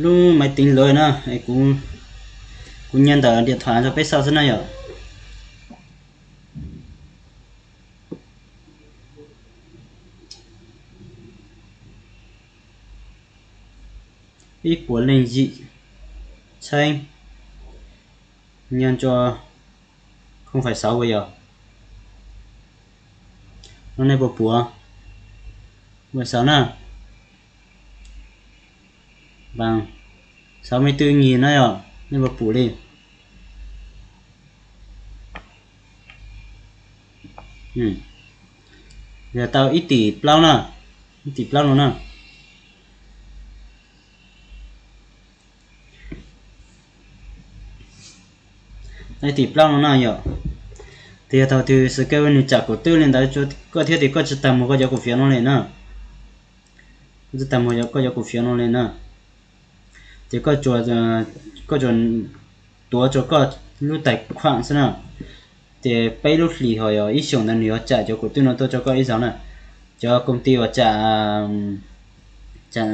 Lub maiv tiv lawv na, kuv nyiag ntawm diam thuam rau peb xauj xwb na yom. Ib puas leej yim txheeb nyob rua khoob fais xauv ua yog no nej puas puav? Ua xauv na, xauv me tw nyim na yom, nej puas pum li? Yog tau ib tim plaub na, ib tim plaub no na. Ib tim plaub no na yom. Tes yog thaum twg subscribe nws tsam kaum twb li ntawd koj thiab tes koj tsis tag muag koj cov kaum fiav no li na. Koj tsis tag muag koj cov kaum fiav no li na. Ces koj tsuas, koj tsuas tuav rua koj lub tais khuam xwb na. Ces peb lub hlis ho yog ib xyoos ntawd nws yuav tsam cov kaum twb no tuaj rau koj ib zaug na. Cov koom ti uas tsam, tsam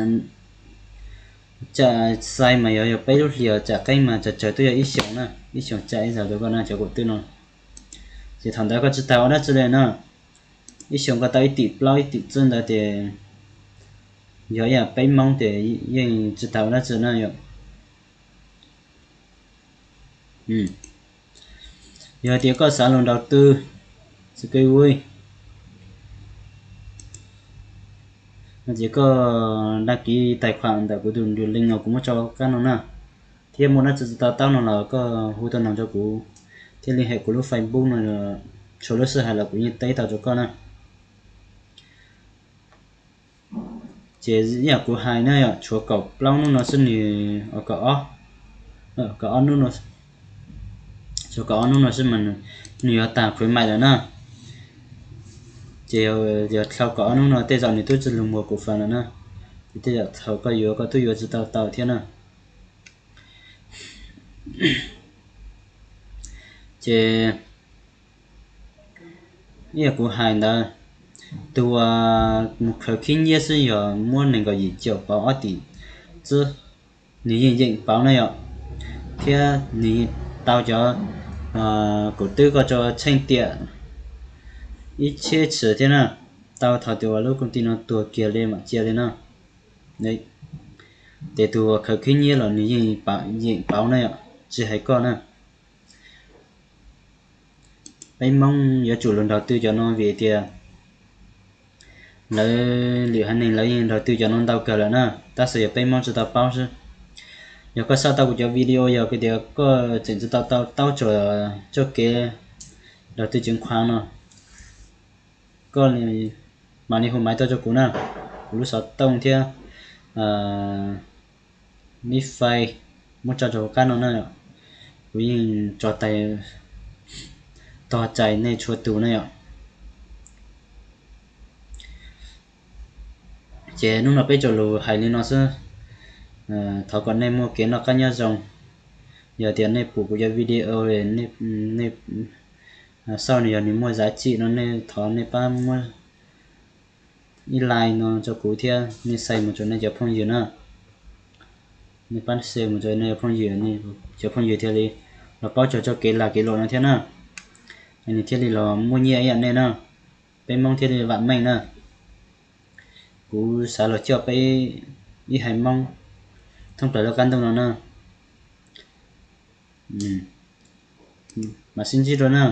xais mas yog, yog peb lub hlis, tsam qeeb mas tsawg tsawg twb yog ib xyoos na, ib xyoos tsam ib zaug rau koj na cov kaum twb no. Ces thaum ntawd koj tsis tas ua dab tsi li na. Ib xyoos koj tau ib tim plaub ib tim txwb ntawd tes yog ib yam peb Hmoob tes yeej tsis tas ua dab tsi na yom. Yog tias koj xav lug nraus tw, subscribe, no ces koj đăng ký tài khoản ntawm kuv tus đường link uas kuv muab tso qab no na. Thiab muaj dab tsi tsis to taub no los koj hu tuaj noog rau kuv, thiab liên hệ kuv lub Facebook no, txhua lub sij hawm los kuv yeej teb tau rau koj na. Ces ib yam kuv hais na yom, tshuav kaum plaub hnub no xwb nws, kaum ob, kaum ob hnub no, tshuav kaum ob hnub no xwb mas nws yuav tag khuyến mại lawm na. Ces yog dhau kaum ob hnub no tej zaum nws twb tsis lug muag kuv fam lawm na. Ces tej zaum thaum koj yuav koj twb yuav tsis tau tau thiab na. Ces ib yam kuv hais ntawd, tus uas mus khaws khib nyiab xwb yog muab nees nkaum yim caum pauv ob tim txwb, nws yeej yeem pauv na yom. Thiab nws tau cov kaum twb koj tso tsheej tiam ib tsheb tshwm thiab na, tau thaum tus uas lub koom ti no tuag kiag li mam cia li na. Ces tus uas khaws khib nyiab los nws yeej yeem pauv na yom, tsis hais koj na. Peb Hmoob yuav tsum lug nraus tw cov no vim tias lawv lwm haiv neeg lawv yeej nraus tw cov no ntau kawg lawm na, tab sis yog peb Hmoob tsis tau paub xwb. Yog koj saib tau kuv cov video yog tias koj tseem tsis tau tau taub tsuas txoj kev nraus tw chứng khoán no, koj mam li hu maiv tuaj rau kuv na, kuv lub xov tooj thiab lib fais muab tso rau hauv qab no na, kuv yeej tso tais tog cais nej txhua tus na yom. Ces hnub no peb tsuas lug hais li no xwb, thov kom nej muaj kev noj qab nyob zoo. Yog tias nej pum kuv cov video, nej xauj nws yog nws muaj giá trị no nej thov nej pab muab ib like no rau kuv thiab nej share mus rau nej cov phooj ywg na. Nej pab share mus rau nej cov phooj ywg, cov phooj ywg thiaj li los paub txog txoj kev lag kev luam no thiab na. Nws thiaj li los muaj nyiaj ib yam nej na, peb Hmoob thiaj li vam meej na. Kuv xav los coj peb ib haiv Hmoob thoob plaws lub qab ntuj no na. Mam sib ntsib dua na.